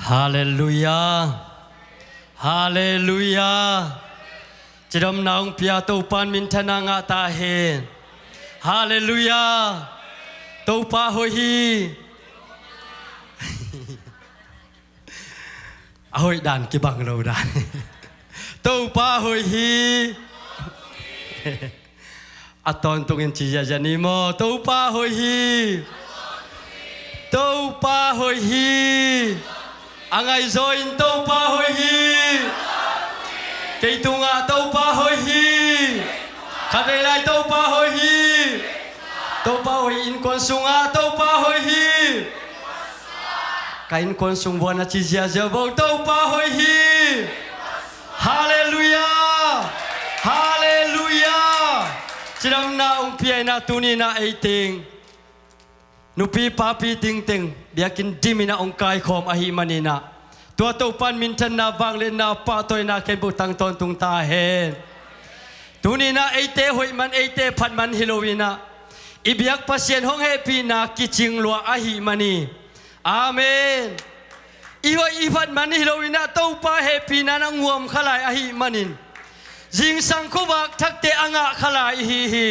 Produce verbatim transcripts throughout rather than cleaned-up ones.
Halleluiah. Halleluiah. Cidamna hong pia Topan minthanna ngah ta hen. Halleluiah. Topa hoih hi. A hoih dan kibang lo dan. Topa hoih hi. A tawntungin ci ziazia ni maw? Topa hoih hi. Topa hoih hi. A ngaihzaw in Topa hoih hi. Kei tungah Topa hoih hi. Khatvei lai Topa hoih hi. Topa hoih, innkuan sungah Topa hoih hi. Ka innkuan sung vuan a ci ziazia bo, Topa hoih hi. Halleluiah. Halleluiah. Cidamna hong pia in ah tuni in ah ei teng nupi papi tingteng biakinn dim in ah hong kaikhawm ahih manin ah, tua Topan minthanna, vangliatna, pahtawina khempeuh tang tawntung ta hen. Tuni in ah eite hoih man, eite phat man hi lo in ah, i biak Pasian hong hehpihna kicing lua ahih manin. Amen. I hoih i phat man hi lo in ah, Topa hehpihna in ah nguam kha lai ahih manin, zingsang khuavak thakte a ngah kha lai i hi hi.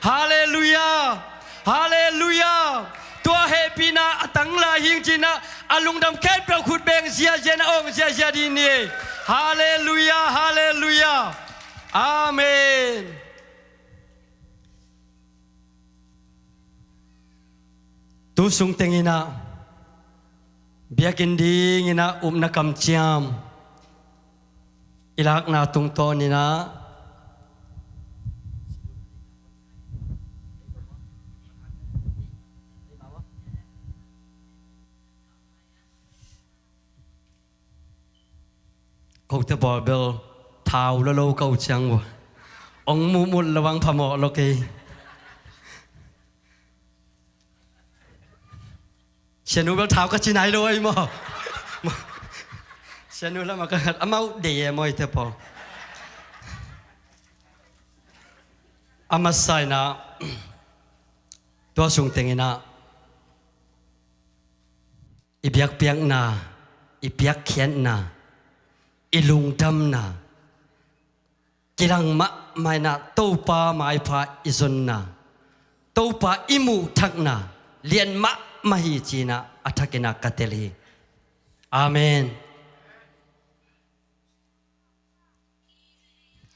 Halleluiah. Halleluiah. Tua hehpihna a tang lai hi ing ci in ah, a lungdam khempeuh khut beng ziazia in ah awng ziazia dih ni. Halleluiah. Halleluiah. Amen. Tu sung teng in ah biakinn ding in ah upna kamciam i lakna tungtawn in ah, kote pawl bel thau lo lo ko ciang uh. Ong mumut lo bang phamawh lo kei. Sianu bel thau ka ci nai lo ai maw? Sianu lam a ka ngat amau dei e maw ite pawl. A masa in ah tua sung teng in ah i biakpiakna, i piakkhiatna, i lungdamna kilang mahmah in ah, Topa maipha i zonna, Topa i muhthakna lian mahmah hi ci in ah a thak in ah ka tel hi. Amen.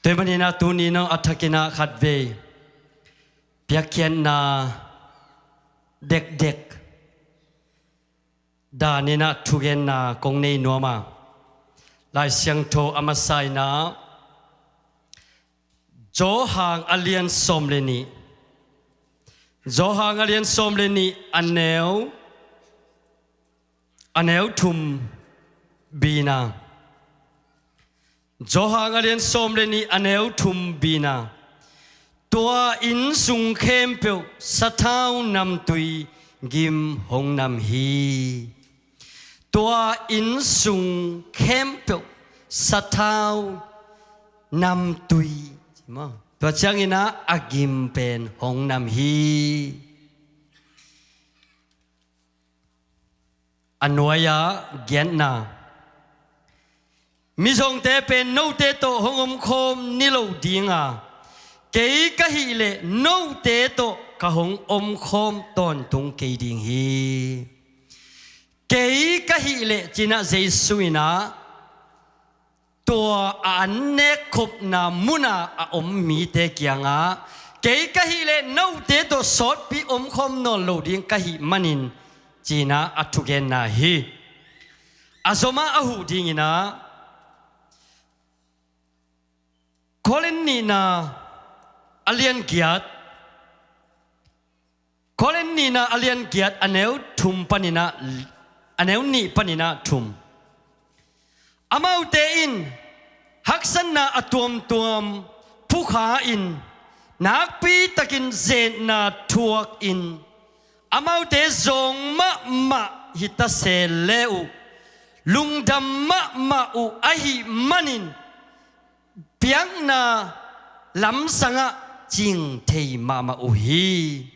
Tua ahih manin ah tuni in ah a thak in ah khatvei piakkhiatna dekdek dan in ah thugenna kong nei nuam a, Lai Siangtho a masa in ah Johan a lian sawm le nih, Johan a lian sawm le nih a neu, a neu thum bina. Johan a lian sawm le nih a neu thum bina. Tua inn sung khempeuh sathau namtui gim hong nam hi. Tua inn sung khempeuh sathau namtui, tua ciangin ah a gim pen hong nam hi. A nuai-ah giatna. Mizawngte pen note tawh hong omkhawm ni lo ding a, kei ka hih leh note tawh ka hong omkhawm tawntung kei ding hi. Kei ka hih leh ci-in ah Jesu in ah tua a an nekkhopna munah a om mite kiangah, kei ka hih leh note tawh sawtpi omkhawm nawn lo ding ka hih manin, ci-in ah a thugenna hi. A zom ah a huh dingin ah Korin nihna a lian giat, Korin nihna a lian giat a neu thum panin ah, a neu nih panin ah thum. Amaute in haksatna a tuamtuam phukha in, nakpitakin zetna thuakin, amaute zawng mahmah hi ta se le uh, lungdam mahmah uh ahih manin, piakna lamsangah cing thei mahmah uh hi.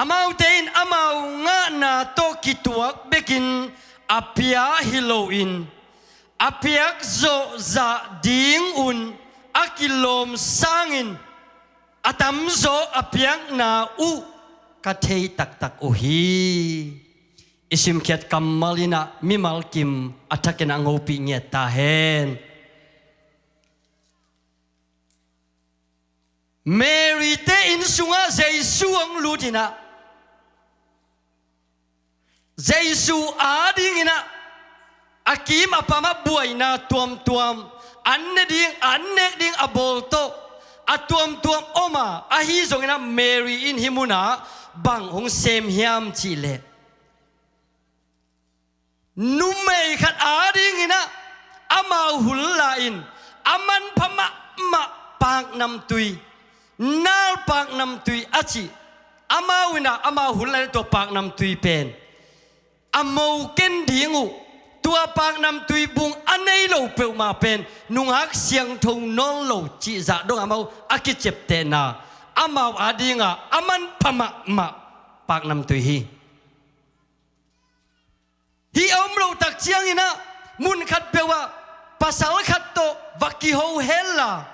Amaute in amau ngahna tawh kituak bekin a pia hi loin a piak zawh zah dingun a kilawm sangin a tamzaw a piakna uh ka thei taktak uh hi. I simkhiat kammal in ah mimal kim a thakin a ngopih ngiat ta hen. Mary te inn sungah Jesu hong lut in ah Jesu adingin ah a kim a pam ah buaina tuamtuam, an ne ding, an nek ding a bawl tawh a tuamtuam om a, ahi zongin ah Mary in hih munah bang hong sem hiam cih leh, numei khat adingin ah amau hun la-in a manpha mahmah paknamtui, nal paknamtui a cih, amau in ah amau hun la-in tua paknamtui pen a mo ken ding uh, tua paknamtui bung a nei lo peuhmah pen nungak siangtho nawn lo cih zah dong amau a kiciaptehna, amau adingah a manpha mahmah paknamtui hi. Hih a om loh tak ciangin ah mun khat peuh ah pasal khat tawh va kiho hel a,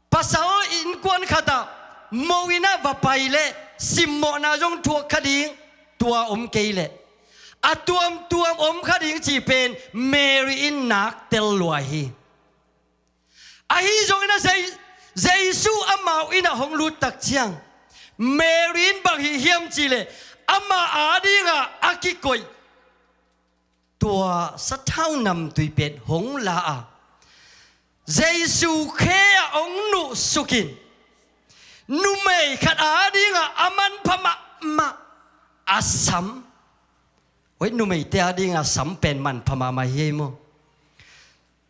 pasal innkuan khat ah mo in ah va pai leh simmawhna zong thuak kha ding, tua om kei leh a tuamtuam om kha ding cih pen Mary in nak tel lua hi. Ahi zongin ah Jei-, Jesu amau inn ah hong lut tak ciang Mary in bang hih hiam cih leh ama adingah a kikoih tua sathau namtui pen hong la a, Jesu khe ah hong nuhsukin numei khat adingah a manpha mahmah a sam. Hoih, numeite adingah sam pen manpha mahmah hi ei maw?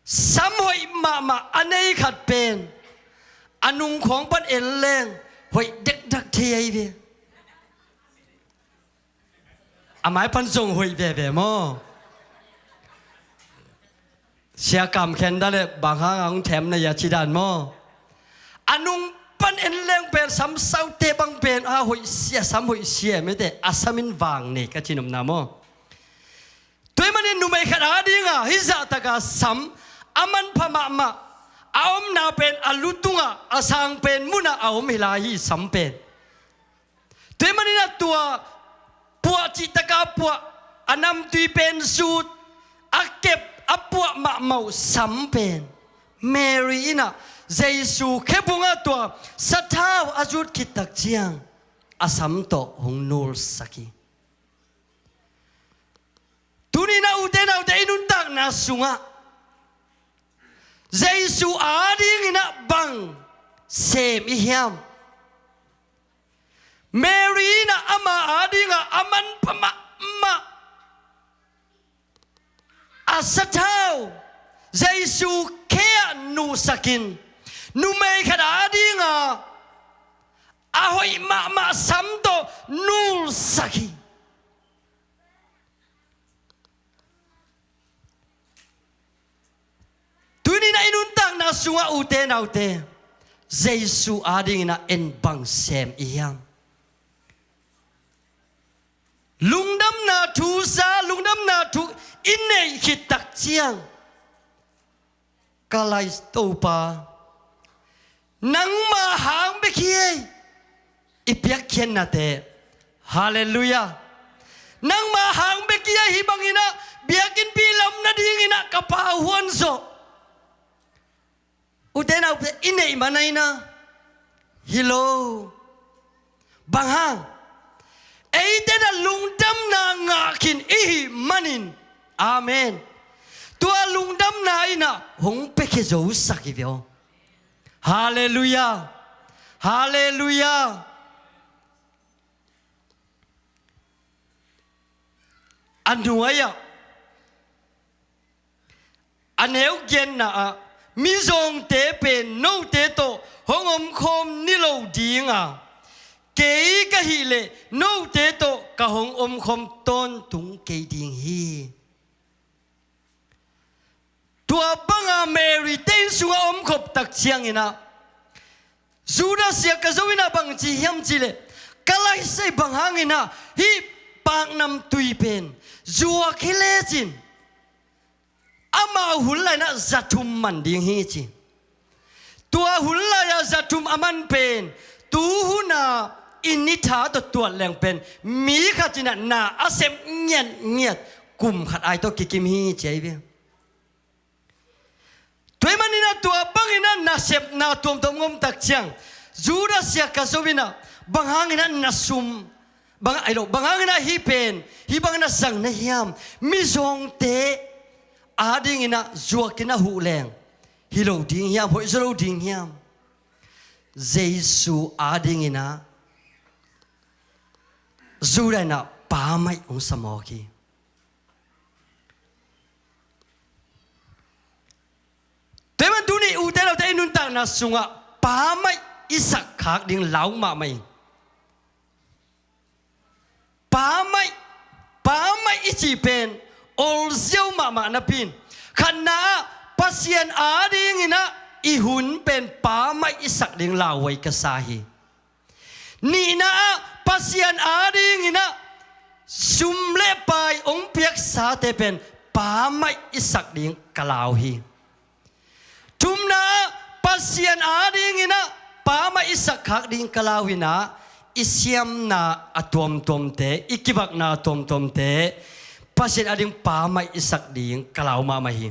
Sam hoih mahmah a nei khat pen a nungkhawng pan en leng hoih dekdak thei ahi ve. A mai pan zong hoih veve maw? Sia Kam Khen dah leh bang hang a hong them na hia ci dan maw? A nung pan en leng pen sam saute bang pen a hoih sia, sam hoih sia mete a sam in vang nei ka ci nopna maw? Tua ahih manin numei khat adingah hih zahtaka sam a manpha mahmah a omna pen a lu tungah a sang pen munah a om hi lai hi sam pen. Tua ahih manin a tua puah cihtaka puah, a namtui pen zut, a kep a puah mahmah uh sam pen Mary in ah Jesu khe bungah tua sathau a zut khit tak ciang a sam tawh hong nulsak hi. Tuni-in ah ute naute i nuntakna sungah Jesu adingin ah bang sem i hiam? Mary in ah ama adingah a manpha mahmah a sathau Jesu khe ah nuhsakin numei khat adingah a hoih mahmah sam tawh nulsak hi. Tuni-in ah i nuntakna sungah ute naute Jesu adingin ah en bang sem i hiam? Lungdamna thu za, lungdamna thu i neih khit tak ciang ka lai Topa, nangma hang bek hi ei i piakkhiatnate. Halleluiah. Nangma hang bek hi a, hih bangin ah biakinnpi lam nadingin ah ka pau huan zawh. Ute naute i neih man a hi na hi lo. Bang hang? Eite in ah lungdamna ngah khin i hih manin. Amen. Tua lungdamna in ah hong piakhia zosak hi ve aw. Halleluiah. Halleluiah. A nuai-ah a neu giatna ah, mizawngte pen note tawh hong omkhawm ni lo ding a, kei ka hih leh note tawh ka hong omkhawm tawntung kei ding hi. Tua banga Mary te inn sungah a omkhop tak ciangin ah Judas sia ka zo in ah bang ci hiam cih leh, ka laisai bang hangin ah hih paknamtui pen Zuak hi lecin amau hun lai-in ah za thum man ding hi ci. Tua hun lai-ah za thum a man pen tuhun a i ni tha tawh tuat leng pen mi khat in ah na a sep ngiatngiat kum khat ai tawh kikim hi ci ahi ve. Tua ahih manin ah tua bangin ah nasepna tuamtuam om tak ciang Judas Iskariot in ah bang hangin ah na sum, bang, ai lo, bang hangin ah hih pen hih bangin ah zang na hiam? Mizawngte adingin ah zuakin a huh leng hi lo ding hiam, hoih zaw lo ding hiam? Jesu adingin ah Judas in ah pa maih hong sa mawk hi. Tua ahih manin tuni ute naute i nuntakna sungah pa maih i sak khak ding lau mahmah ing. Pa maih, pa maih i cih pen olziau mahmah napi-in khatna ah Pasian adingin ah i hun pen pa maih i sak ding lauhuai ka sa hi. Nihna ah Pasian adingin ah sum le pai hong piaksate pen pa maih i sak ding ka lau hi. Thumna ah Pasian adingin ah pa maih i sak khak ding ka lau hi-in ah i siamna a tuamtuamte, i kivakna a tuamtuamte Pasian ading pa maih i sak ding ka lau mahmah hi.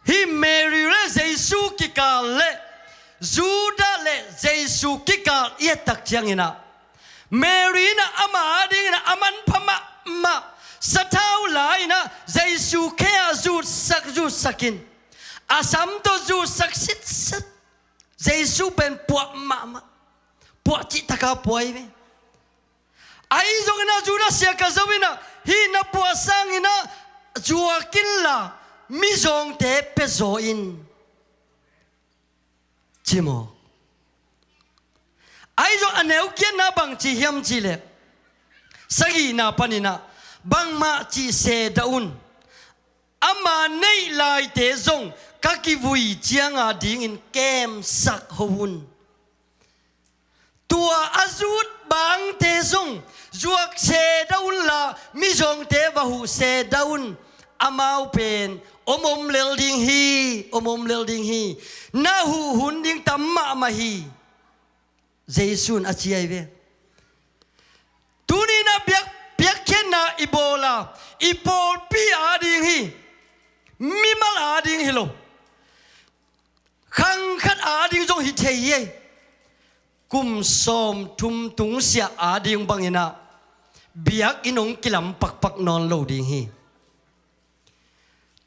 Hih Mary le Jesu kikal le Judas le Jesu kikal i et tak ciangin ah Mary in ah ama adingin ah a manpha mahmah sathau la-in ah Jesu khe ah zutsak zutsak in a sam tawh zutsak sitset. Jesu pen puah mahmah, puah cihtak a puah hi ve. Ahi zongin ah Judas Iskariot in ah hih na puah sangin ah zuak inla mizawngte pia zaw in ci maw? Ahi zong a neu kiatna bang ci hiam cih leh sagihna panin ah bangmah cih se dah un. Ama neih laite zong ka kivui ciang a dingin kemsak ho un. Tua a zut bangte zong zuak se dah unla mizawngte va huh se dah un. Amau pen om om lel ding hi, om om lel ding hi. Na huh hun ding tam mahmah hi. Jesu in a ci ahi ve. Tuni-in ah biak, biakkhiatna i bawl a, i pawlpi ading hi. Mimal ading hi lo. Khang khat ading zong hi thei hi. Kum sawmthum tungsiah ading bangin ah biakinn hong kilam pakpak nawn lo ding hi.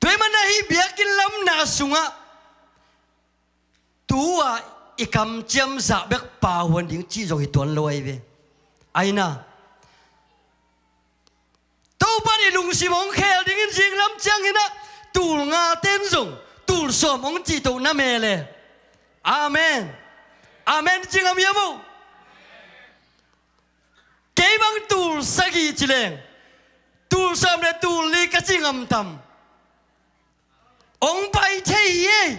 Tua ahih manin ah hih biakinn lamna sungah tu-a i kamciam zah bek pahuan ding cih zong hi tuan lo ahi ve. Ahi na, Topa in i lungsim hong khel dingin zinglam ciangin ah tul nga ten zong tul sawm hong cih toh na mel e. Amen. Amen cing a miam uh. Kei bang tul sagih ci leng tul sawm le tul li ka ci ngam tam. Hong pai thei hi ei.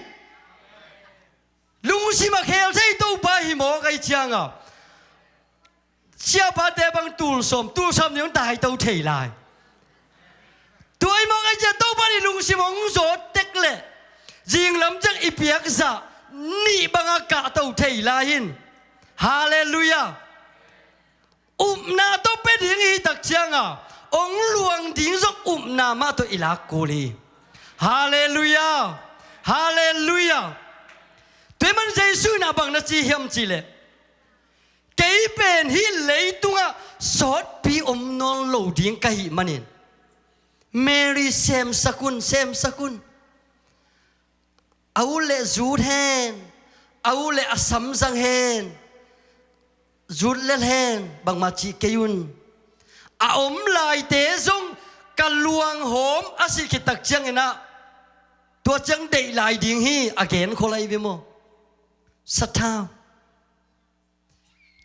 Lungsim a khel thei Topa hi mawk ahi cianga siapate bang tul sawm, tul sawm nih hong taito thei lai. Tua hi mawk ahi cianga Topa nih lungsim hong zawt tek leh zinglam ciang i piakzah nih bangah kahto thei lai in. Halleluiah. Upna tawh pia ding i hih tak cianga hong luang ding zong upna mah tawh i lak kul hi. Halleluiah. Halleluiah. Tua ahih man Jesu in a bang na ci hiam cih leh kei pen hih leitungah sawtpi om nawn lo ding ka hih manin Mary semsak un, semsak un. A ut leh zut hen, a ut leh a samzang hen, zut lel hen, bangmah cih kei un. A om laite zong ka luanghawm a sih khit tak ciangin ah tua ciang deih lai ding hi a gen khol ahi ve maw? Sathau.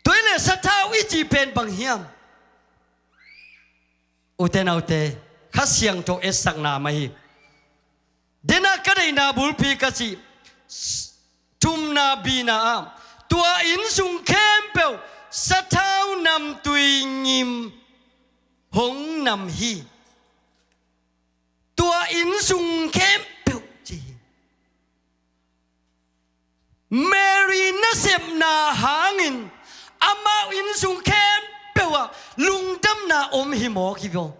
Tua hi leh sathau i cih pen bang hiam? Ute naute, Kha Siangtho etsakna mah hi. Dena ka deihna bulpi ka cih thumna bina ah tua inn sung khempeuh sathau namtui ngim hong nam hi. Tua inn sung khempeuh ci hi. Mary nasepna hangin amau inn sung khempeuh ah lungdamna om hi mawk hi vua.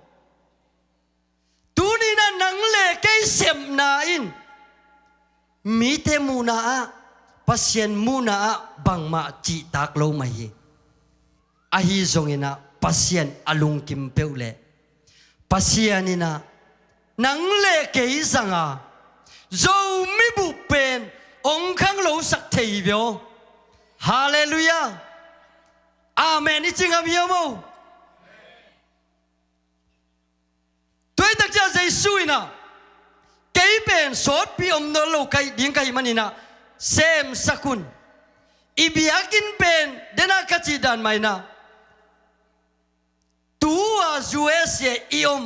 Tuni-in ah nang le kei sepna in mite muhna ah, Pasian muhna ah bangmah cihtak lo mah hi. Ahi zongin ah Pasian a lungkim peuh leh Pasian in ah nang le kei zanga Zomi bup pen hong khanglosak thei hi ve aw. Halleluiah. Amen i ci ngam hiam aw? Tua hi tak ciang Jesu in ah kei pen sawtpi om nawn lo ka hih ding ka hih manin ah semsak un. I biakinn pen dena ka cih dan mah in ah tua U S A i om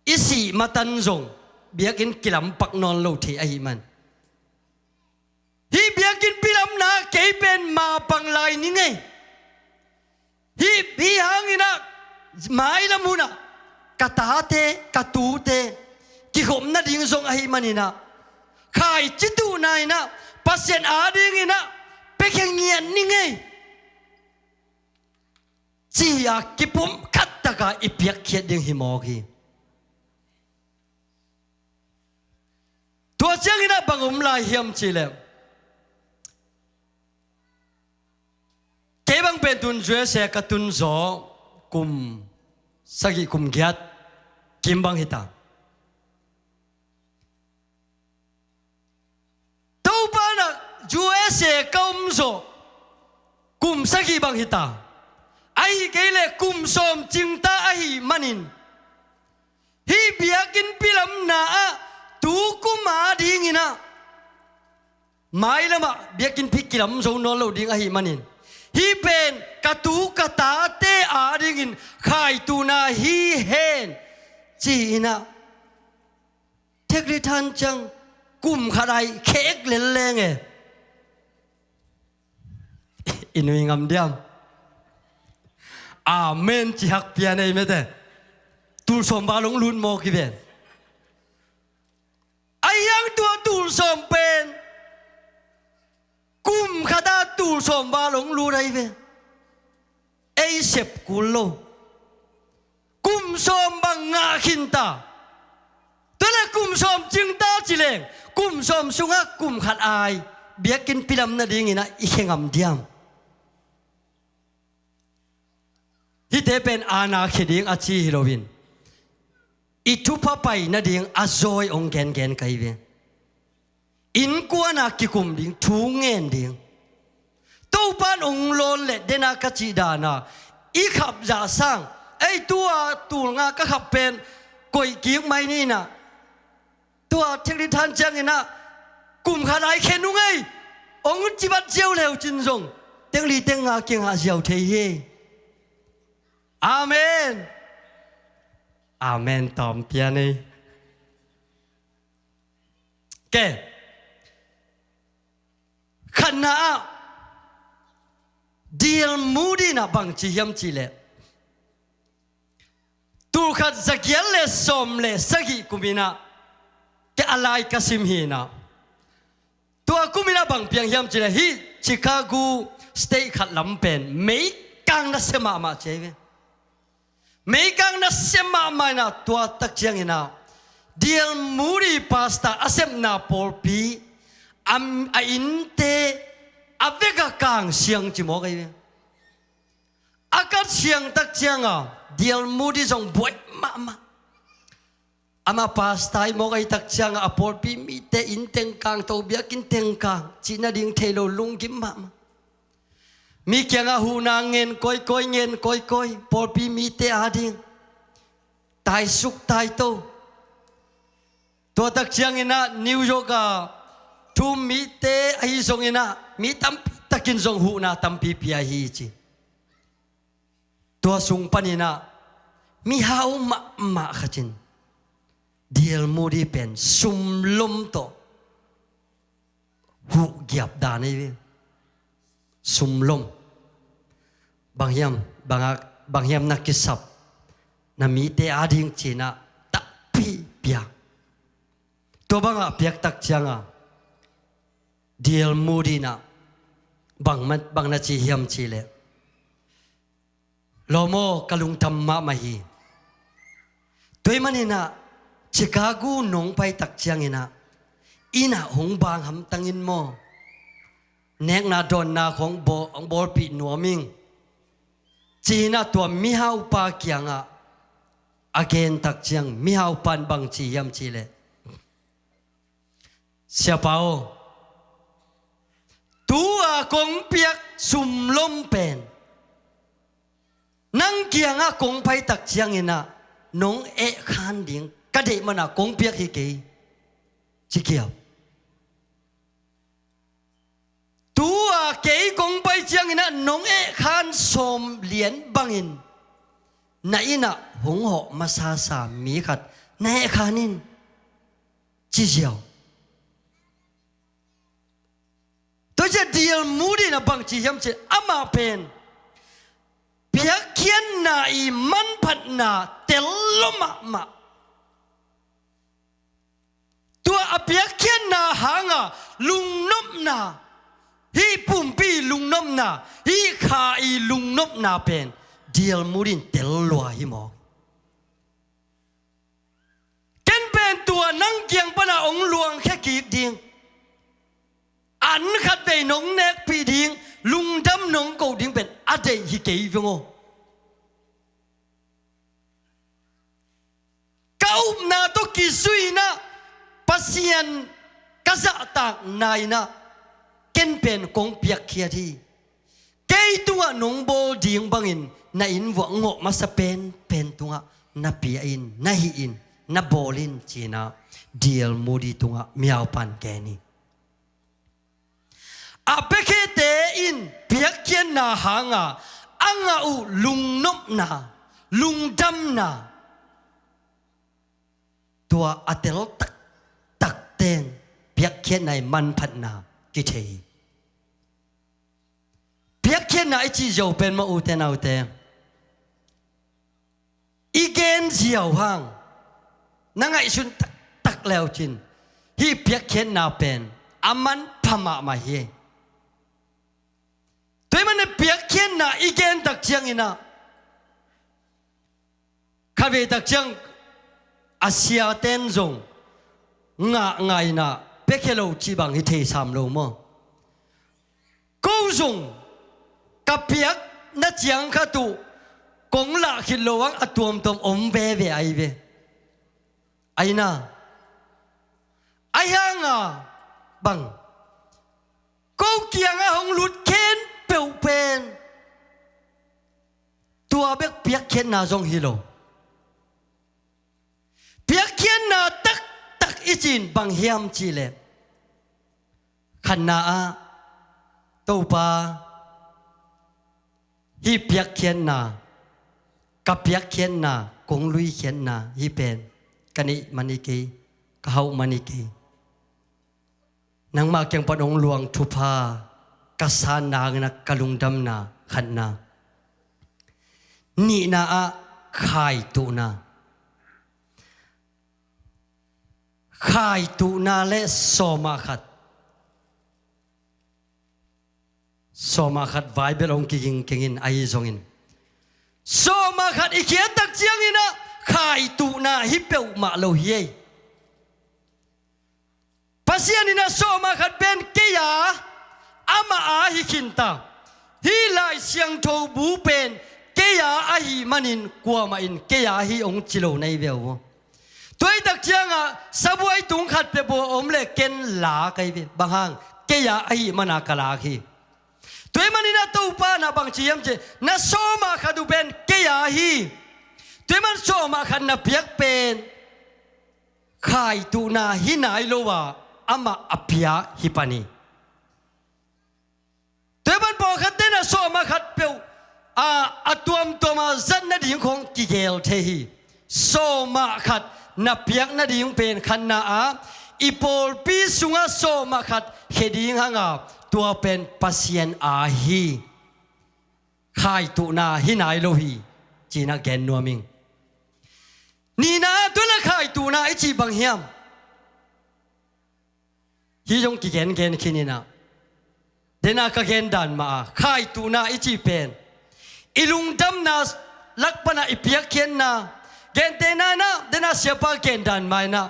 i sih matan zong biakinn kilampak nawn lo thei ahih man, hih biakinn pilamna kei pen mapang lai ning ei. Hih, hih hangin ah mailam hun ah ka tate ka tute kikhopna ding zong ahih manin ah khaici tuhna in ah Pasian adingin ah piakhia ngiat ning ei, ci-a kipumkhat taka i piakkhiat ding hi mawk hi. Tua ciangin ah bang om lai hiam cih leh, kei bang pen tun U S A ka tun zawh kum sagih kum giat kim bang hi ta. Topa in ah U S A ka om zawh kum sagih bang hi ta. Ahih kei leh kum sawm cingta ahih manin, hih biakinn pilamna ah tu kum adingin ah mailam ah biakinn pi kilam zo nawn lo ding ahih manin, hih pen ka tu ka tate adingin khaituhna hi hen, ci-in ah Thekri than ciang kum khat ai khek lelleng e. I nui ngam diam? Amen ci hak pian ei mete. Tul sawm val hong lut mawk hi ven. Ahi hang tua tul sawm pen kum khat a tul sawm val hong lut ahi ve. Ei sep kul lo. Kum sawm bang ngah khin ta. Tua leh kum sawm cingta ci leng kum sawm sungah kum khat ai biakinn pilam nadingin ah i khe ngam diam? Hihte pen aana khe ding a ci hi loin, i thupha pai nading a zawi hong gengen ka hi ve. Innkuana kikum ding, thu ngen ding. Topan hong lawn leh dena ka cih dana i khap zah sang, ei tua tul nga ka khap pen koih kik mai ni na. Tua thekli than ciangin ah kum khat ai khen ung ei, hong cibat ziau leu cin zong tengli tengnga kiangah ziau thei hi. Amen. Amen tawm pian ei. Ke khatna ah, D L Moody in ah bang ci hiam cih leh, tul khat za giat le sawm le sagih kumin ah ke a lai ka sim hi na. Tua kumin ah bang piang hiam cih leh, hih Chicago State khat lam pen meikang nasia mahmah ci hi ve. Meikang nasia mahmah in ah tua tak ciangin ah D L Moody pastor a sepna pawlpi a, a innte a vek a kang siang ci mawk ahi ve. A kat siang tak ciang a D L Moody zong buai mahmah. Amah pastor i mawk ahi tak ciang a, a pawlpi mite inn teng kang, to biakinn teng kang, cih nading thei lo lunggim mahmah. Mi kiangah huhna ngen kawikawi, ngen kawikawi, pawlpi mite ading taisuk taito. Tua tak ciangin ah New York a thu-um mite ahi zongin ah mi tampi takin zong huhna tampi pia hi ci. Tua sung panin ah mihau mahmah khat in D L Moody pen sumlom tawh huh giap dan ahi ve. Sumlom. Bang hiam, bang a, bang hiam na kisap na mite ading cinah takpi piak. Tua bangah piaktak cianga D L Moody inah bang, bang na ci hiam cihleh, lawm aw, ka lungdam mahmah hi. Tua ahih maninah Chicago nong paitak cianginah innah hong bang hamtangin maw, nekna dawnna khong bawl, hong bawlpih nuam ing, cinah tua mihaupa kiangah a gentak ciang mihaupan bang ci hiam cihleh, Siapa aw, tua kong piak sumlom pen nang kiangah kong paitak cianginah nong ehkhan ding ka deih manah kong piak hi kei, ci kiap. Tua kei kong pai cianginah nong ehkhan sawm lian bangin na innah hong hawh masasa mi khat na ehkhan in, ci ziau. Tua ciah D L Moody inah bang ci hiam cihleh, amah pen piakkhiatna i manphatna tel lo mahmah. Tua a piakkhiatna hanga lungnopna, hih pumpi lungnopna, hih kha i lungnopna pen D L Moody in tel lua hi mawk. Ken pen tua nang kiang pana hong luangkhia kik ding, an khat vei nong nekpih ding, lungdam nong ko ding pen a deih hi kei veng aw. Ka upna tawh kizuinah Pasian ka zahtakna inah ken pen kong piakkhiat hi. Kei tungah nong bawl ding bangin na inn vuah ngawh masa penpen tungah na pia in, na hih in, na bawl in, cinah D L Moody tungah mihaupan gen hi. A piakhiate in piakkhiatna hanga a ngah uh lungnopna, lungdamna, tua a tel taktakten piakkhiatna i manphatna kithei hi. Piakkhiatna i cih ziau pen mah ute naute, i gen ziau hang na ngaihsun taktak leucin hih piakkhiatna pen a manpha mahmah hi. Tua ahih manin piakkhiatna i gentak cianginah khatveitak ciang a siaten zong ngah ngainah piakhia lo cih bang hi thei sam lo maw? Ko zong ka piakna ciang khat uh kong lah khit lo ang a tuamtuam om veve ahi ve. Aina, ahi hanga bang, ko kiangah hong lut khempeuh pen tua bek piakkhiatna zong hi lo. Piakkhiatna taktak i cih in bang hiam cihleh, khatna ah, Topa, hih piakkhiatna, ka piakkhiatna, kong luikhiatna hih pen ka neih man hi kei, ka hauh man hi kei. Nangmah kiang pan hong luang thupha ka sanna hanginah ka lungdamna, khatna. Nihna ah khaituhna. Khaituhna le sawmah khat. Sawmah khat Bible hong kiging kengin ahi zongin, sawmah khat i khiattak cianginah khaituhna hi peuhmah lo hi ei. Pasian inah sawmah khat pen kei a, amah a hi khinta. Hih Lai Siangtho bu pen kei a ahih manin kuamah in kei a hi hong ci lo na hi ve uh. Tua hi tak ciangah sabuai tung khat pia bua om le ken lak ahi ve. Bang hang, kei a ahih mana ka lak hi. Tua hi maninah Topa na bang ci hiam cihleh, na sawmah khat uh pen kei a hi. Tua hi man sawmah khat na piak pen khaituhna hi nai lo a, amah a pia hi pan hi. Tua hi pan pawlkhatte na sawmah khat peuh a, a tuamtuama zat nading khong kigel thei hi. Sawmah khat na piak nading pen khatna ah i pawlpi sungah sawmah khat khia ding hanga tua pen Pasian a hi. Khaituhna hi nai lo hi, cinah gen nuam ing. Nihna ah tua le khaituhna i cih bang hiam? Hih zong kigengen khin inah, dena ka gen dan mah a khaituhna i cih pen i lungdamna lak panah i piakkhiatna, gentehna inah dena siapa gen dan mah inah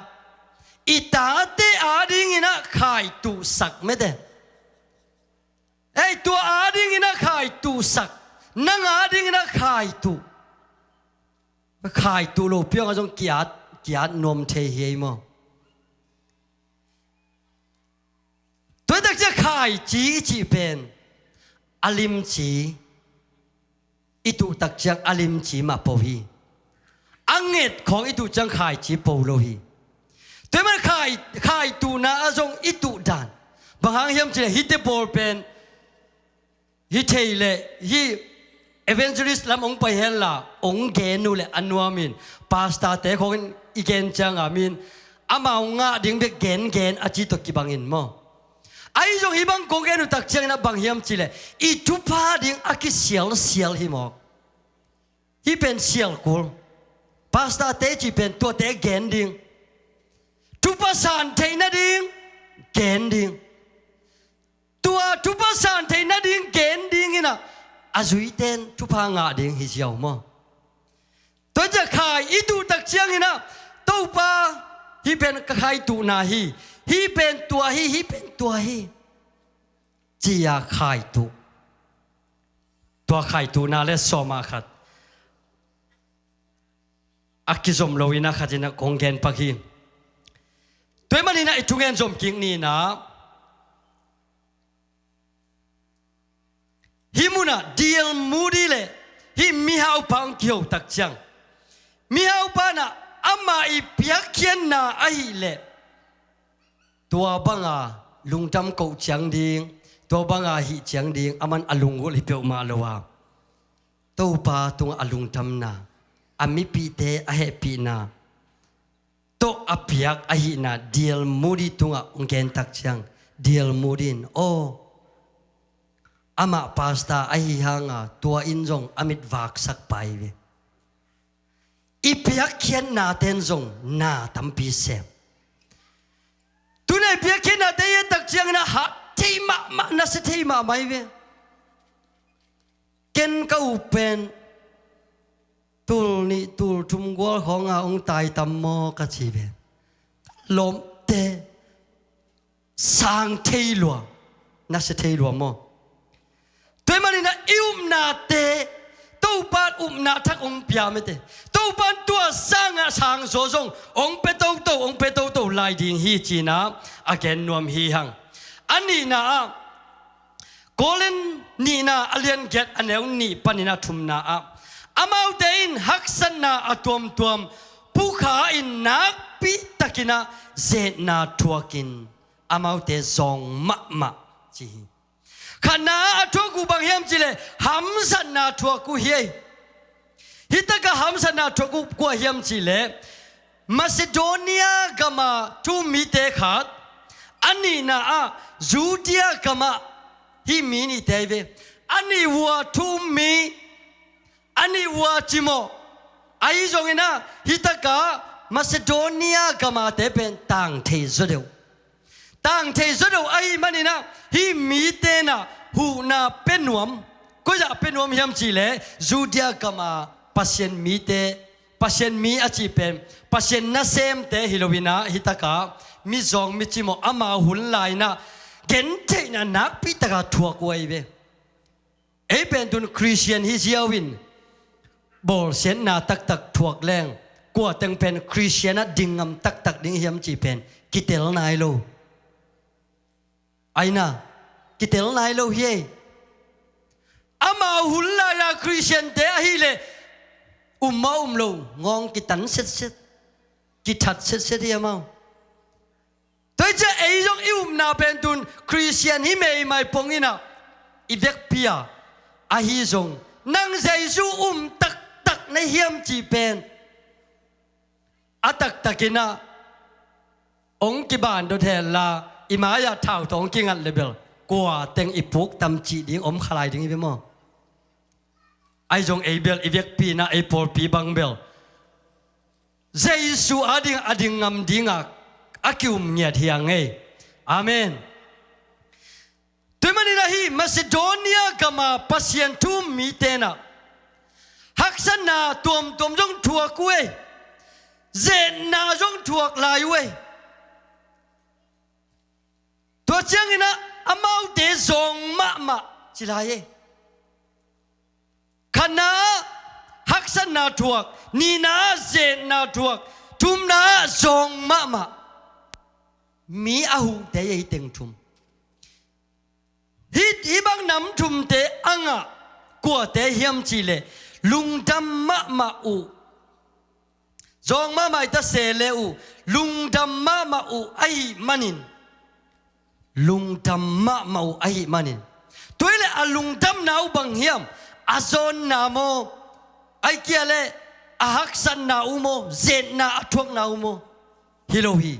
i tate ading inah khaituhsak mete. Ei, tua ading inah khaituhsak, nang ading inah khaituh. Khaituh lo piangah zong kiat, kiat nuam thei hi ei maw? Tua hi takciang khaici i cih pen a limci i tuh takciang a limci mah po hi. A nget khawng i tuh ciang khaici po lo hi. Tua hi man khai, khaituhna ah zong i tuh dan bang hang hiam cih leh hihte pawl pen hi thei leh hih evangelist lam hong pai henla hong gen uh leh a nuamin pastorte khawngin i gen cianga min amau ngah ding bek gengen a ci tawh kibangin maw? Ahi zong hih bang kong gen uh takciangin a bang hiam cih leh i thupha ding a kisialsial hi mawk. Hih pen sialkul. Pastorte cih pen tuate gen ding. Thupha san theih nading gen ding. Tua thupha san theih nading gen ding inah a zuite in thupha ngah ding hi ziau maw? Tua ciah khai i tuh takciang inah Topa, hih pen ka khaituhna hi. Hih pen tua hi, hih pen tua hi, ci-a khaituh. Tua khaituhna le sawma khat a kizom lo inah khat inah kong gen pak hi. Tua hi man inah i thungen zom kik ni inah hih munah D L Moody le hih mihaupa hong kiho takciang, mihaupa inah amah i piakkhiatna ahih leh tua banga lungdam koh ciang ding, tua banga hih ciang ding aman a lunggulh hi peuhmah lo a, Topa tungah a lungdamna, a mipihte a hehpihna tawh a piak ahihna D L Moody tungah hong gen takciang, D L Moody in aw, amah pastor ahi hanga tua in zong a mit vaksak pai ve. I piakkhiatnate in zong na tampi sem. Tuna i piakkhiatnate i et takciang inah hat thei mahmah, nasia thei mahmah hi ve. Ken ka u pen tul nih tul thum gual khawnga hong tai tam maw ka ci ve. Lawmte, sang thei lua, nasia thei lua maw? Tua hi man inah i upnate Topa in upna thak hong pia mete. Topa in tua sangah sangzaw zong hong pia toto, hong pia toto lai ding hi ci-in ah a gen nuam hi hang. A nihna ah Korin nihna a lian giat a neu nih panin a thumna ah amaute in haksatna a tuamtuam pukha in nakpitakin ah zetna thuakin amaute zawng mahmah ci hi. Khatna ah a thuak uh bang hiam cihleh hamsatna thuak uh hi ei. Hih takah hamsatna thuak uh kua hiam cihleh Macedonia gama thu-um mite khat, a nihna ah Judea gama hih mi nihte hi ve. A nih uh a thu-um mi, a nih uh a cimawh. Ahi zongin ah hih takah Macedonia gamate pen tang thei zaw deuh. Tang thei zaw deuh ahih manin ah hih mite in ah huhna pia nuam. Koi-ah pia nuam hiam cihleh Judea gama Pasian mite, Pasian mi a cih pen Pasian nasemte hi loin ah hih takah mizawng micimawh amau hun lai-in ah gentheihna nakpi takah thuak uh ahi ve. Ei pen tun Khristian hi ziau in bawlsiatna taktak thuak leng kua teng pen Khristian ah ding ngam taktak ding hiam cih pen kitel nai lo. Aina, kitel nai lo hi ei. Amau hun lai-a Khristiante ahih leh um mah um lo ngawng kitan setset, kithat setset hi amau. Tua hi ciah ei zong i upna pen tun Khristian hi meimai pongin ah i vekpi a, ahi zong nang Jesu um taktak na hiam cih pen a taktakin ah hong kiban dot hen la, i mai-ah thau tawh hong kingat le bel kua teng i puk tam cih ding om kha lai ding hi ve maw? Ahi zong ei bel i vekpi in ah ei pawlpi bang bel Jesu ading a ding ngam dingah a ki-um ngiat hi a ngei. Amen. Tua ahih manin ahi Macedonia gama Pasian thu um mite in ah haksatna tuamtuam zong thuak uh ei. Zetna zong thuak lai uh ei. Tua ciangin ah amaute zawng mahmah ci lai ei. Khatna haksatna thuak, nihna zetna thuak, thumna zawng mahmah. Mi a hungte ei teng thum. Hih, hih bang nam thumte a ngah kuate hiam cih leh lungdam mahmah uh. Zawng mahmah i ta se le uh, lungdam mahmah uh ahih manin. Lungdam mahmah uh ahih manin. Tua ahih leh a lungdamna uh bang hiam? A zawnna maw? Ahih kei leh a haksatna uh maw? Zetna a thuakna uh maw? Hi lo hi.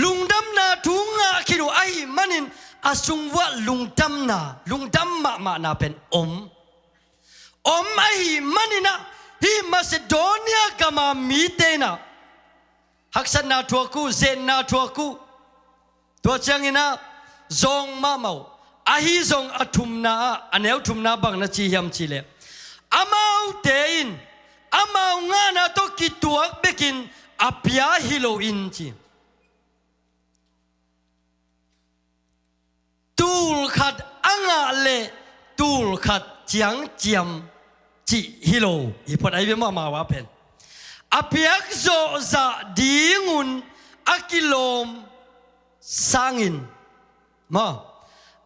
Lungdamna thu ngah khin uh ahih manin a sung uah lungdamna, lungdam mahmahna pen om. Om ahih manin ah hih Macedonia gama mite in ah haksatna thuak uh, zetna thuak uh. Tua ciangin ah zawng mahmah uh. Ahi zong a thumna ah, a neu thumna bang na ci hiam cih leh, amaute in amau ngahna tawh kituak bekin a pia hi lo in ci. Tul khat a ngah leh tul khat ciangciam cih hi lo hi phot ahi ve maw, amau a pen. A piak zawhzah dingun a kilawm sangin maw,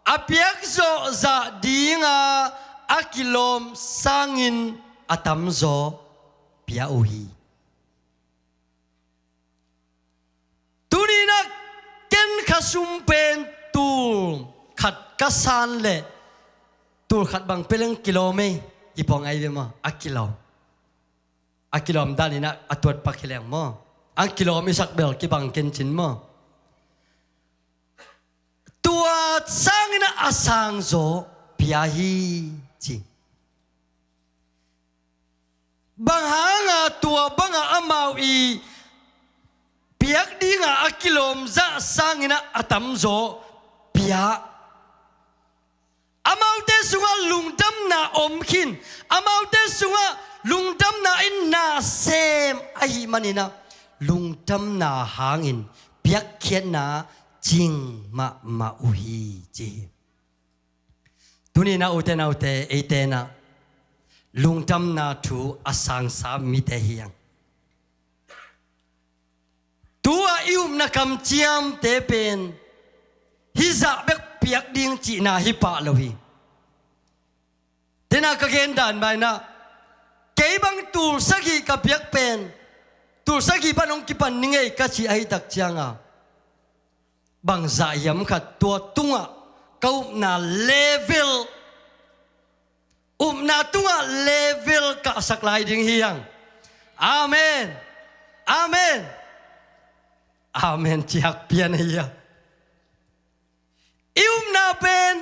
a piak zawhzah dinga a kilawm sangin a tamzaw pia uh hi. Tuni-in ah ken kha sum pen tul khat ka san leh tul khat bang pia leng kilawm ei, i pawng ahi ve maw? A kilawm. A kilawm danin ah a tuat pak hi leng maw? A kilawm i sak bel kibang ken cin maw? Tua sangin ah a sangzaw pia hi ci. Bang hanga tua banga amau i piak dinga a kilawm zah sangin ah a tamzaw pia? Amaute sungah lungdamna om khin, amaute sungah lungdamna in na sem ahih manin ah lungdamna hangin piakkhiatna cing mahmah uh hi ci hi. Tuni-in ah ute naute, eite in ah lungdamna thu a sangsa mite hi hang. Tu-a i upna kamciamte pen hih zah bek piak ding cihna hi pah lo hi. Tena ka gen dan mah in ah, kei bang tul sagih ka piak pen tul sagih pan hong kipan ning ei ka cih ahih tak cianga bang zah hiam khat tua tungah ka upna level, upna tungah level kahsak lai ding hi hang. Amen. Amen. Amen ciak pian ahi a. I upna pen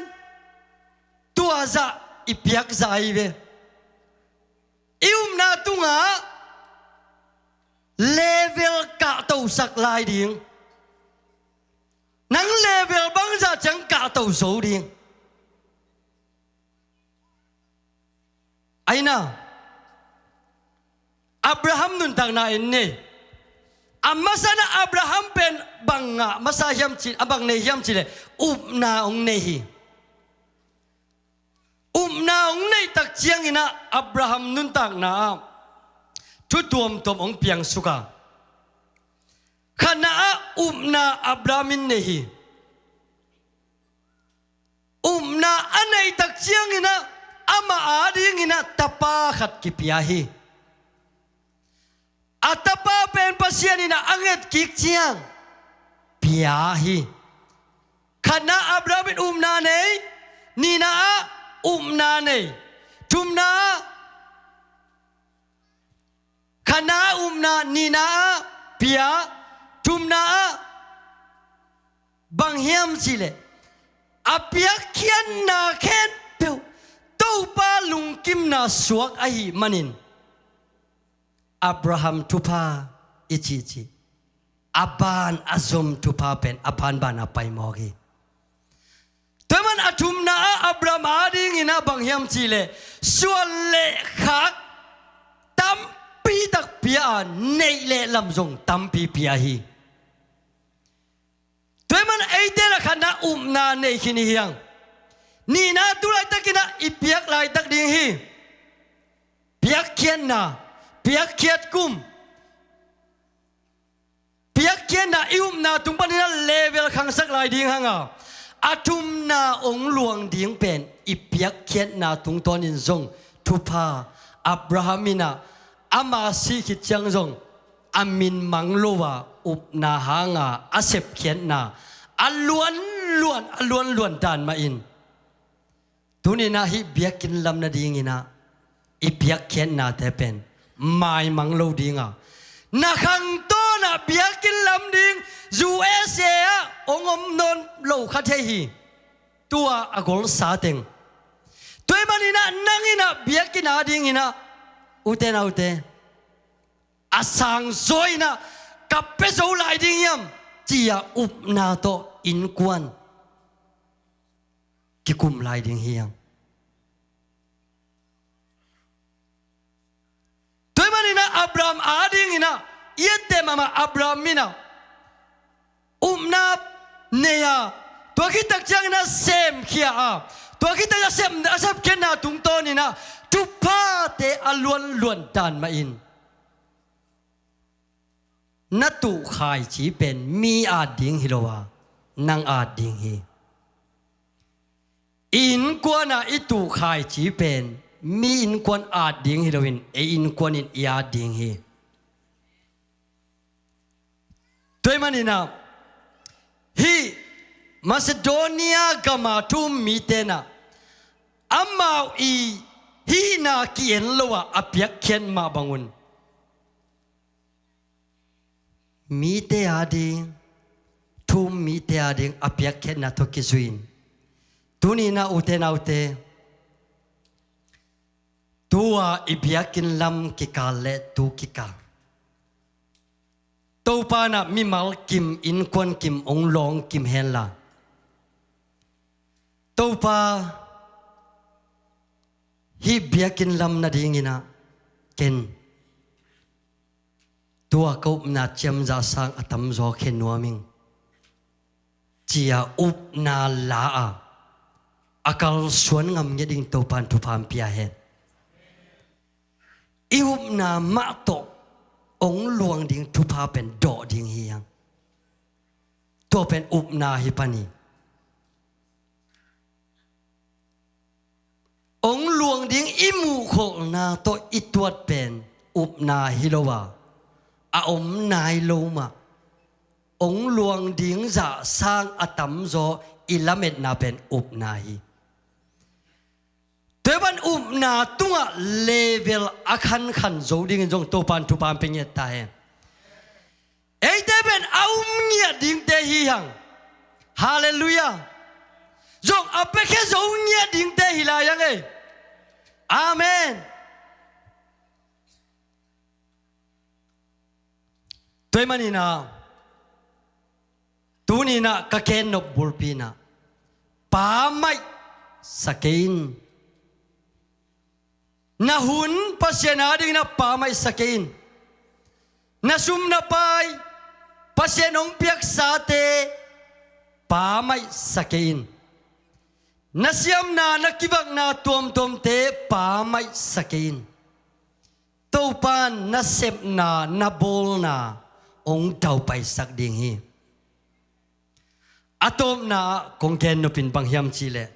tua zah i piak zah ahi ve. I upna tungah level kahtosak lai ding. Nang level bangzah ciang kahto zo ding. Aina, Abraham nuntakna en ni. A masa-in ah Abraham pen bang ngah masa hiam cih, a bang nei hiam cih leh upna hong nei hi. Upna hong neih tak ciangin ah Abraham nuntakna ah thu tuamtuam hong piangsuk a, khatna ah upna Abraham in nei hi. Upna a neih tak ciangin ah amah adingin ah tapa khat kipia hi. A tapa pen Pasian in ah a nget kik ciang pia hi. Khatna ah Abraham in upna nei, nihna ah upna nei, thumna ah, khatna ah upna, nihna ah pia, thumna ah bang hiam cih leh a piakkhiatna khempeuh Topa lungkimna suak ahih manin Abraham thupha i cihcih, a ban a zom thupha pen a phan banah pai mawk hi. Tua man a thumna ah Abraham adingin ah bang hiam cihleh, suan le khak tampi tak pia a, neih le lam zong tampi pia hi. Tua man eite la khatna upna nei khin hi hang. Nihna tu laitakin ah i piak laitak ding hi. Piakkhiatna, piakkhiat kum, piakkhiatna i upna tung panin ah level khangsak lai ding hang a, a thumna ong luang ding pen i piakkhiatna tungtawnin zong thupha. Abraham in ah ama sih khit ciang zong a min mang lo a, upna hanga a sepkhiatna a luanluan, a luanluan dan mah in, tuni-in ah hih biakinn lam nadingin ah i piakkhiatnate pen maimang lo ding a, na khangtawn ah biakinn lam ding U S A ah ong om nawn lo kha thei hi. Tua a golsa teng. Tua ahih manin ah nang in ah biakinn adingin ah, ute naute, a sangzaw in ah ka pia zo lai ding hiam, ci-a upna tawh innkuan kikum lai ding hi hang. Tua ahih manin ah Abraham adingin ah i etteh mahmah, Abraham in ah upna nei a, tua khit tak ciangin ah semkhia a, tua khit tak a sep, a sepkhiatna tungtawnin ah thuphate a luanluan dan mah in, na tuh khaici pen mi at ding hi lo a, nang at ding hi. I innkuan ah i tuh khaici pen mi innkuan at ding hi loin, ei innkuan in i at ding hi. Tua ahih manin ah hih Macedonia gam a thu-um mite in ah amau i hihna ki-en lo a, a piakkhiat mah bangun mite ading, thu-um mite ading a piakkhiatna tawh kizui-in, tuni-in ah ute naute, tua i biakinn lam kikal le tu kikal, Topa in ah mimal kim, innkuan kim ong lawng kim henla, Topa, hih biakinn lam nadingin ah ken tua ka upna ciamzah sang a tamzaw khia nuam ing, ci-a upna la a, a kalsuan ngam ngiat ding Topa in thupha hong pia hen. I upna mah tawh ong luang ding thupha pen dawh ding hi hang. Tua pen upna hi pan hi. Ong luang ding i muhkholhna tawh i tuat pen upna hi lo a, a om nai lo mah. Ong luang ding zah sang a tamzaw i lametna pen upna hi. Tua ahih manin upna tungah level a khankhan zo dingin zong Topa in thupha hong pia ngiat ta hen. Eite pen a um ngiat dingte hi hang. Halleluiah. Zong a piakhia zo ngiat dingte hi lai hang ei. Amen. Tua ahih manin ah tuni-in ah ka khennop bulpi in ah, pammaih sa kei in. Na hun Pasian adingin ah pammaih sa kei in. Na sum na pai, Pasian hong piaksate pammaih sa kei in. Na siamna, na kivakna tuamtuamte pammaih sa kei in. Topa in na sepna, na bawlna hong daupaisak ding hi. A tawpna ah kong gen nop in bang hiam cihleh,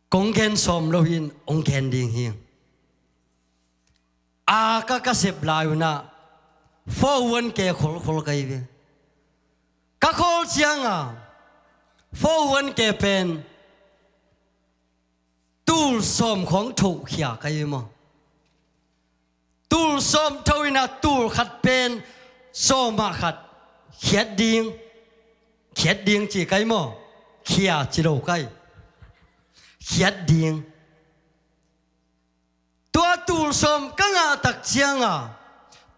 kong gen sawm lo hi-in hong gen ding hi. A ka, ka sep lai un ah four oh one K kholkhol ka hi ve. Ka khawl ciang a four oh one K pen tul sawm khawng thokhia ka hi maw. Tul sawm tho in ah tul khat pen sawm ah khat khiat ding, khiat ding ci ka hi maw. Khia ci lo ka hi. Khiat ding. sawm ka ngah tak cianga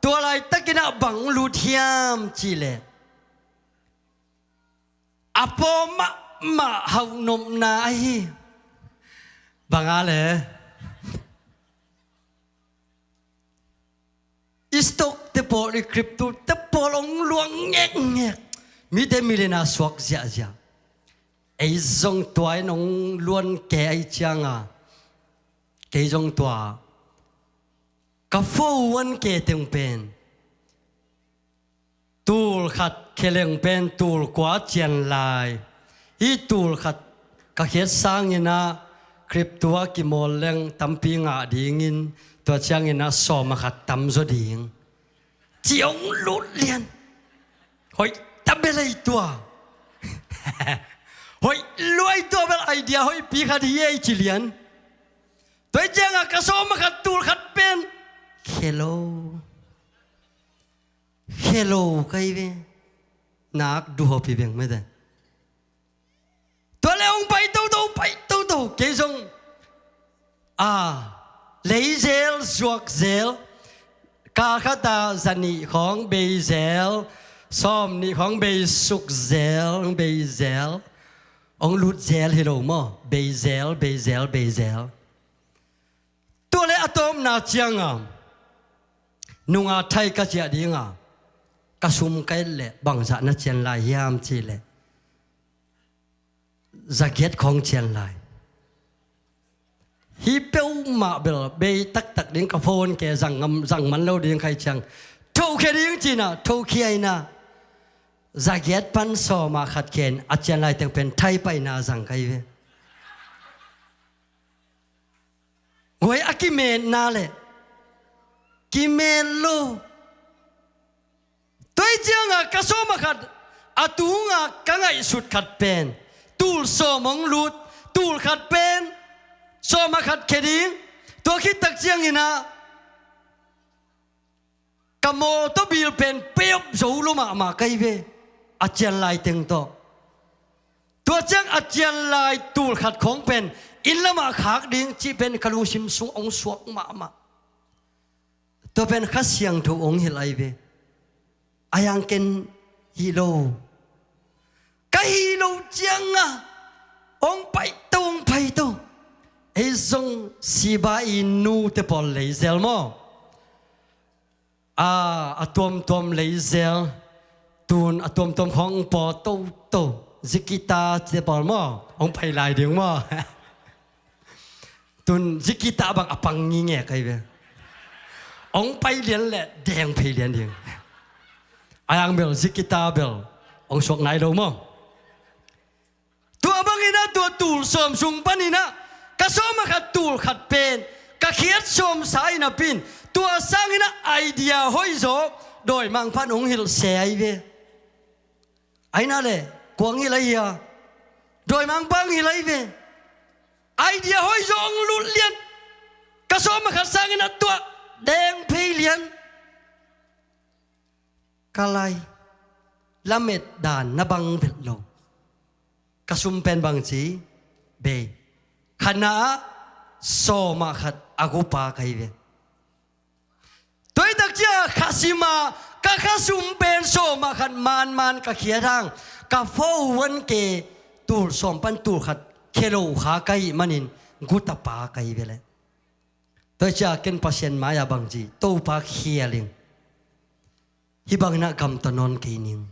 tua laitakin ah bang lut hiam cihleh, a paw mahmah hauhnopna ahi. Banga le i stock te pawl, i crypto te pawl hong luang ngekngek. Mite millionaire suak ziahziah. Ei zong tua in hong luan ke ahi cianga, kei zong tua ka phone ke teng pen tul khat kheleng pen tul kua cian lai. Hih tul khat ka khiat sangin ah crypto a kimawl leng tampi ngah dingin, tua ciangin ah sawm a khat tam zaw ding ci hong lut lian. Hoih ta bel ei tua. Hoih lua ei tua bel, idea hoihpi khat hi ei ci lian. Tua ciangah ka sawm a khat tul khat pen khe lo. Khe lo ka hi ve. Nak duhop hi veng mete. Tua le hong pai toto, hong pai toto. Kei zong a, lei zel, zuak zel. Kal khat ah za nih khawng bei zel, sawm nih khawng bei suk zel, hong bei zel. Hong lut zel hi lo maw. Bei zel, bei zel, bei zel. Tua le a tawpna cianga nunga thai ka ciah dinga ka sum ka et leh bangzah na cian lai hiam cihleh, za giat khawng cian lai. Hih peuhmah bel bei taktak ding, ka phone ke zang ngam, zang man lo ding ka hih ciang, thokhia ding cinah thokhia inah, za giat pan sawm a khat khen a cian lai teng pen thai paina zang ka hi ve. Guai a kimetna le kimet lo. Tua hi cianga ka sawm a khat a tunga ka ngaihsut khat pen tul sawm hong lut, tul khat pen sawm a khat khe ding. Tua khit tak ciangin ah ka mawtaw bil pen pay off zo lo mahmah ka hi ve. A cian lai teng tawh, tua ciang a cian lai tul khat khawng pen inn lamah khak ding cih pen ka lungsim sung hong suak mahmah. Tua pen Kha Siangtho hong hilh ahi ve. A yang ken hih lo. Ka hih lo cianga hong paito, hong paito. Ei zong siba i nute pawl leizel maw. A, a tuamtuam leizel. Tun a tuamtuam khawng hong paw toto. Zikita te pawl maw, hong pai lai ding maw. Tun zikita bang a pang ngingek ahi ve. Hong pai lian le deng phei lian ding. A yang bel zikita bel hong suak nai lo maw. Tua bangin ah tua tul sawm sung panin ah ka sawm a khat tul khat pen ka khiat sawmsa in a pin, tua sangin ah idea hoih zaw dawimangpa'n hong hilh se ahi ve. Aina le kuang hilh ahi a, dawimangpa hong hilh ahi ve. Idea hoih zaw hong lut lian. Ka sawm a khat sangin ah tua deng phei lian. Ka lai lamet dan na bang vet lo. Ka sum pen bangci bei, khatna ah sawm a khat a gupa ka hi ve. Tua hi tak ciah kha sima ka kha sum pen sawm a khat manman ka khiat hang, ka phone ke tul sawm pan tul khat khe lo kha ka hih manin gutapa ka hi ve leh. Tua hi ciah ken Pasian mai-ah bangci, Topa khial ing. Hih bangin ah gamta nawn kei ning,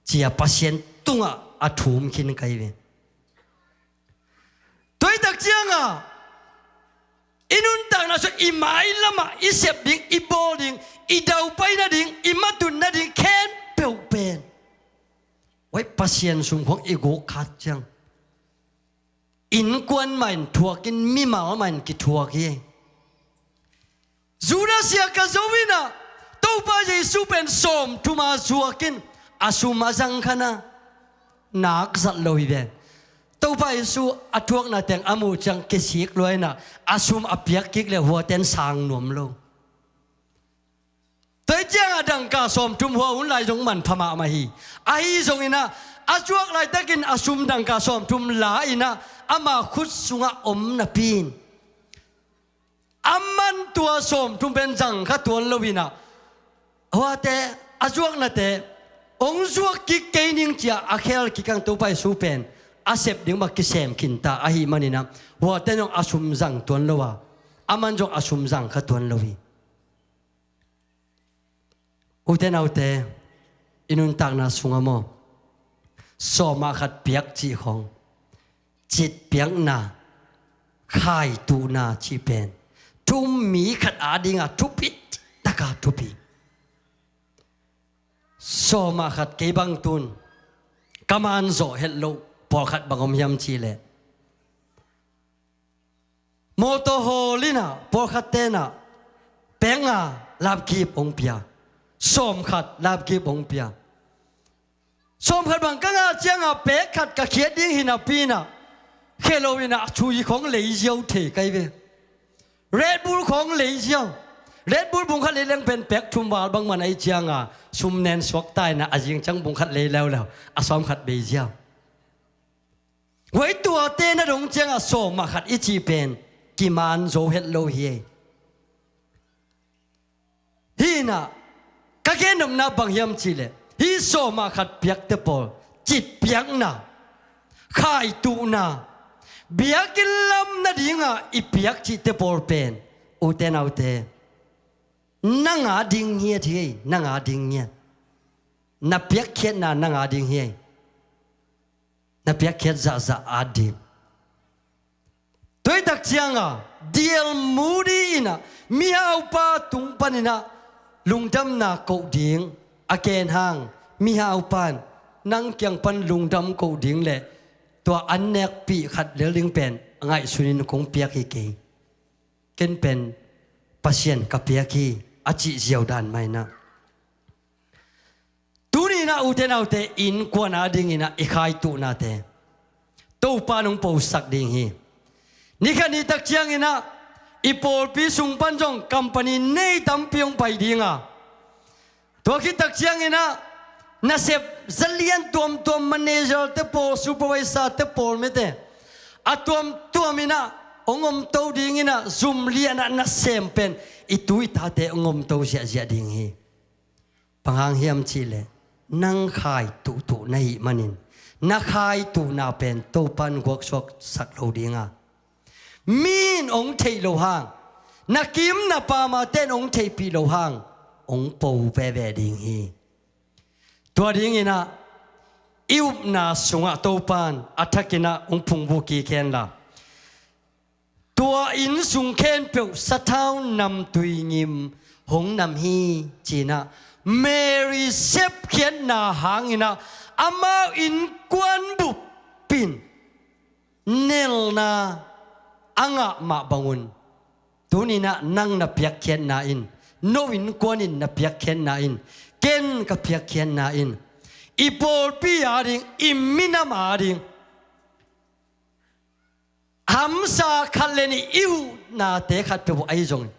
ci-a Pasian tungah a thum khin ka hi ve. Tua hi tak ciangah i nuntakna sung i mailamah i sep ding, i bawl ding, i daupai nading, i matut nading khempeuh pen, oi, Pasian sung khawng i guk khat ciang innkuan mah in thuak in, mimal mah in kithuak hi. Judas Iskariot in ah Topa Jesu pen sawmthum a zuak in a sum a zang kha a, nak zat lo hi ve. Topa Jesu a thuakna teng a muh ciang kisik lua in ah a sum a piak kik leh huate'n sang nuam lo. Tua hi ciangah dangka sawmthum hua hun lai zong manpha mahmah hi. Ahi zongin ah a zuak laitakin a sum dangka sawmthum la in ah ama khut sungah om napi in, Aman tua sawmthum pen zang kha tuan lo inah, huate a zuaknate hong zuak kik kei ning ci-a a khel kik ang. Topa Jesu pen a sep ding bang kisem khinta ahih maninah, huate zong a sum zang tuan lo a, aman zong a sum zang kha tuan lo hi. Ute naute, i nuntakna sungah maw, sawmah khat piak cih khong, citpiakna, khaituhna cih pen thu um mi khat adingah thupi, taka thupi. Sawmah khat kei bang tun ka man zawh het loh pawlkhat bang om hiam cihleh, mawtaw hawl inah pawlkhat tenah pek nga lapkip hong pia, sawmkhat lapkip hong pia. Sawmkhat bang ka ngah ciangah pek khat ka khiat ding hi napi inah, khe lo inah chui khong lei ziau thei kai ve. Red Bull khong lei ziau. Red Bull bung khat lei leng pen pek thum val bangmah na hih ciangah sum nen suak ta inah, a zing ciang bung khat lei leuleu, a sawmkhat bei ziau. Huai tuate na dong ciangah sawmah khat i cih pen kiman zo het lo hi ei. Hi inah ka gennopna bang hiam cihleh, hih sawmah khat piakte pawl, citpiakna, khaituhna, biakinn lam nadingah i piak cihte pawl pen, ute naute, nang ading ngiat hi ei, nang ading ngiat. Na piakkhiatna nang ading hi ei. Na piakkhiat zahzah ading. Tuaitak ciangah D L Moody inah mihaupa tung paninah lungdamna koh ding a gen hang, mihaupa in nang kiang pan lungdam koh ding le tua an nekpih khat lel ding pen ngaihsunin kong piak hi kei. Ken pen Pasian ka piak hi, a cih ziau dan mah inah. Tuni inah ute naute, innkuan adinginah i khaituhnate Topa in hong posak ding hi. Nikhat nitak cianginah i pawlpi sung pan zong company nei tampi hong pai dinga, tua khittak cianginah nasep zalian tuamtuam, manager te pawl, supervisor te pawl mete a tuamtuam inah hong omto dinginah, zum lianah nasem pen i tu i tate hong omto ziahziah ding hi. Bang hang hiam cihleh, nang khaituhtuh na hih manin, na khaituhna pen Topa in guaksuaksak lo dinga, mi in hong theih loh hang, na kim na pamate in hong theihpih loh hang hong po veve ding hi. Tua dinginah i upna sungah Topa in a thakinah hong phungvuh kik henla, tua inn sung khempeuh sathau namtui ngim hong nam hi, ci-inah Mary sepkhiatna hanginah amau innkuan bup in nelna a ngah mah bangun, tuninah nang na piakkhiatna in, no innkuan in na piakkhiatna in, ken ka piakkhiatna in, i pawlpi ading, i minam ading, hamsa khat le nih i huhnate khat peuh ahi zongin,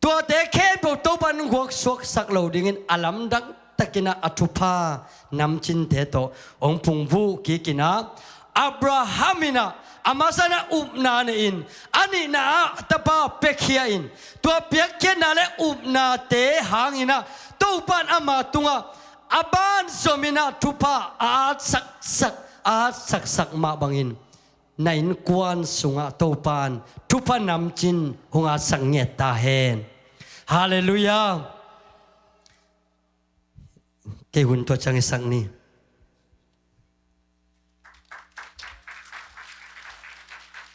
tuate khempeuh Topa in guaksuaksak lo dingin a lamdang takinah a thupha namcinte tawh hong phungvuh kikinah, Abraham inah a masa inah upna nei-in, a nihna ah tapa piakhia in, tua piakkhiatna le upnate hanginah Topa in ama tungah a banzominah thupha a atsaksak, a atsaksak mah bangin, na innkuan sungah Topa in thupha namcin hong atsak ngiat ta hen. Halleluiah. Kei hun tua ciang i sak ni.